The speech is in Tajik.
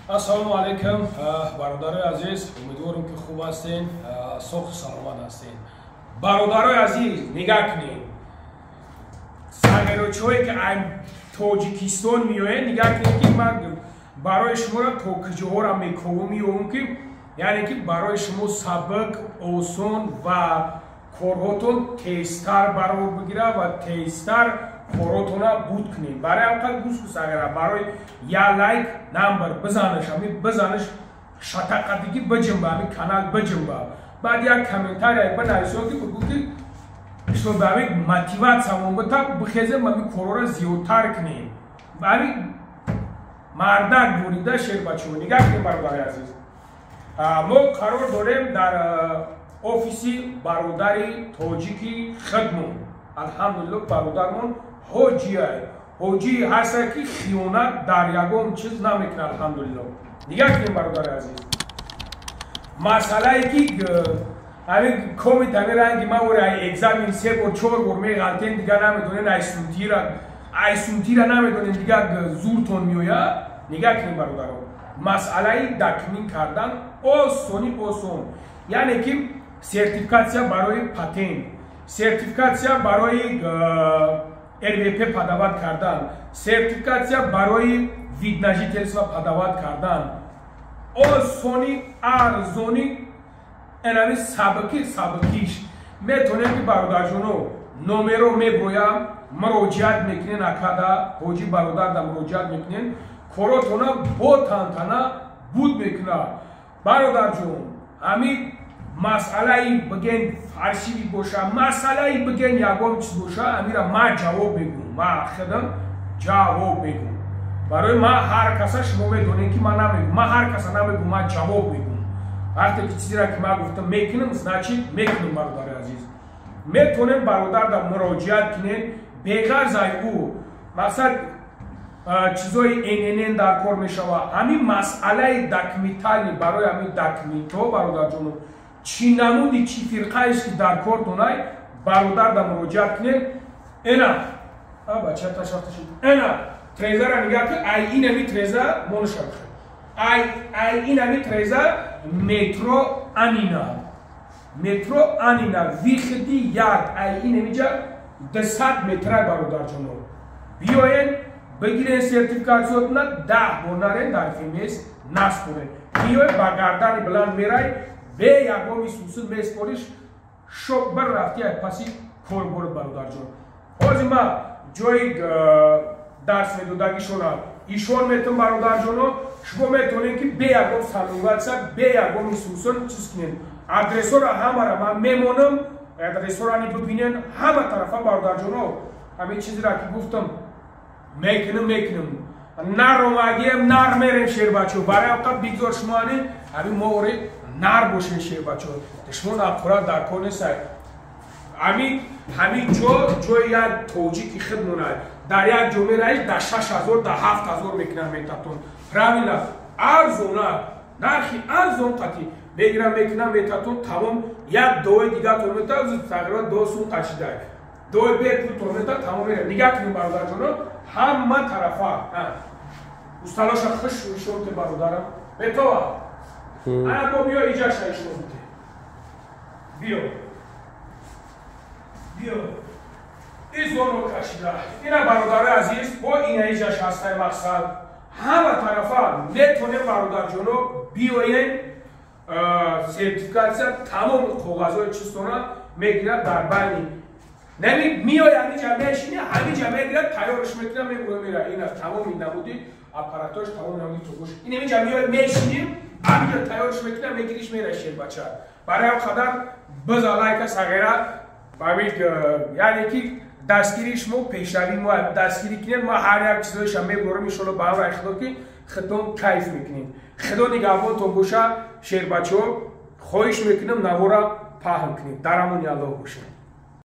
Ассалому алайкум, бародарои азиз, умедворам, ки хуб ҳастен, соҳу саломат ҳастен. Бародарои азиз, нигаҳ кунед, сағирочиҳое, ки ай Тоҷикистон меоянд, нигаҳ кунед, ки ман барои шуморо то куҷоҳоро мековум, меёвум, ки яъне ки барои шумо сабук, осон ва корҳотон тезтар барор бигирад ва тезтар коротона буд кунед. Барои ҳамқад гӯш ку, сагара, барои я лайк намбар бизанаш, ами бизанаш, шатақатигӣ биҷимба, ами канал биҷимба, баъд як комментария бинависо, ки бигӯ, ки чтобы ами мотиватсиямон бита, бихезем, ами корора зиёдтар кунем. Ами мардак бурида, шербачо, нигаҳ кунем, бародари азиз, мо қарор дорем дар офиси бародари тоҷики хидмон. Алҳамдулилло, бародармон ҳоҷиай, ҳоҷии ҳаста, ки хиёнат дар ягон чиз намекунад. Алҳамдулилло, нигаҳ кунем, бародари азиз, масъалае ки ҳамин комит, ҳамин ранги ма ори экзамен се бор, чор бор меғалтен, дига намедонен, айсунтира намедонен, дига зуртон меояд. Нигаҳ кунем, бародарон, масъалаи документ кардан осони осон, яъне ки сертификатсия барои патент, сертификатсия барои РВП подавать кардан, сертификатсия барои вид на жительство подавать кардан осони, арзони, энами сабуки сабукиш метонем, ки бародарҷоно, номеро меброям, муроҷиат мекунен, акада ҳоҷи бародарда муроҷиат мекунен, коротона бо тантана буд мекунад. Бародарҷон, ҳамин масъалаи биген фаршиви боша, масъалаи биген ягон чиз боша, амира ма ҷавоб мегӯм, ма худам ҷавоб мегӯм. Барои ма ҳар каса, шумо медонед, ки ма намегӯм, ма ҳар каса намегӯм, ма ҷавоб мегӯм. Вақте ки чизеро ки ма гуфтам мекунам, значит, мекунам. Бародари азиз, метонем бародарда муроҷиат кунем, беғарзай ӯ мақсад чизои ННН дар кор мешавад. Ҳамин масъалаи документалӣ, барои ҳамин документҳо, бародарҷоно, чӣ намуди, чӣ фирқаеш ки дар кор донай, бародарда муроҷиат кунем. Эна эна трезара нигаҳ ки, ай инами треза монаша бихе, ай инами треза метро Анина, метро Анина, выходи як, ай инамиҷа 200 метра. Бародарҷоно, биёен, бигирен сертификатсиётона, 10 бор нарен, дар ФМС наспорен, биёен, ба гардани баланд мерай, бе ягоми сусун меспориш, шок бар рафти ай паси корбор. Бародарҷон, ҳозир ма ҷои дарс медодагишона ишон метон. Бародарҷоно, шумо метавонед, ки бе ягон сомневаться, бе ягоми сусун чиз кунед. Адресҳоро ҳамара ман мемонам, адресҳоро ани бибинен ҳама тарафа. Бародарҷоно, ҳамин чизеро ки гуфтам мекунам, мекунам, нар омадием, нар мерем, шербачо. Барои авқат бигзор шумо ани ҳамин мо ори нар бошем, шербачо. Шумо нақура дар кор нестай. Ҳамин ҷо ҷои як тоҷики худ монад, дар як ҷо мераиш, дар 6000, дар 7000 мекунам, метатон правильно, арзона, нархи арзон қатӣ мегирам, мекунам, метатон, тамом. Як дои дигатон мета, тақрибан 2 сум қашидай, дои бепул тон мета, тамом, мерам. Нигаҳ кунем, бародарҷоно, ҳама тарафа усталоша хуш ишонте, бародарам метова. Ана бо биё, иҷаша ишонте, биё, биё, изоно кашида ина. Бародарои азиз, бо ина иҷаш ҳастай. Мақсад, ҳама тарафа метонем, бародарҷоно, биёем, сертификатсия, тамоми коғазҳои чизтона мегирад дар байни нами, миёй, ҳамиҷа мешини, ҳамиҷа мегирад, тайёрш мекунад, мегӯя, мера. Ина тамоми намуди аппаратош, тамоми намуди тугуш, ин ҳамиҷа миёй, мешиним, ҳамиҷа тайёрш мекунад, мегириш, мера, шербача. Барои ҳам қадар биза лайка, сағира, яъне ки дастгирии шумо пешравии мо, дастгирӣ кунед. Ма ҳар як чизоиша меборам, иншолло, ба ҳамраи худо, ки худтон кайф мекунед. Худо нигаҳбонтон боша, шербачаҳо. Хоҳиш мекунам, навора паҳн кунед. Дар амони Аллоҳ бошед.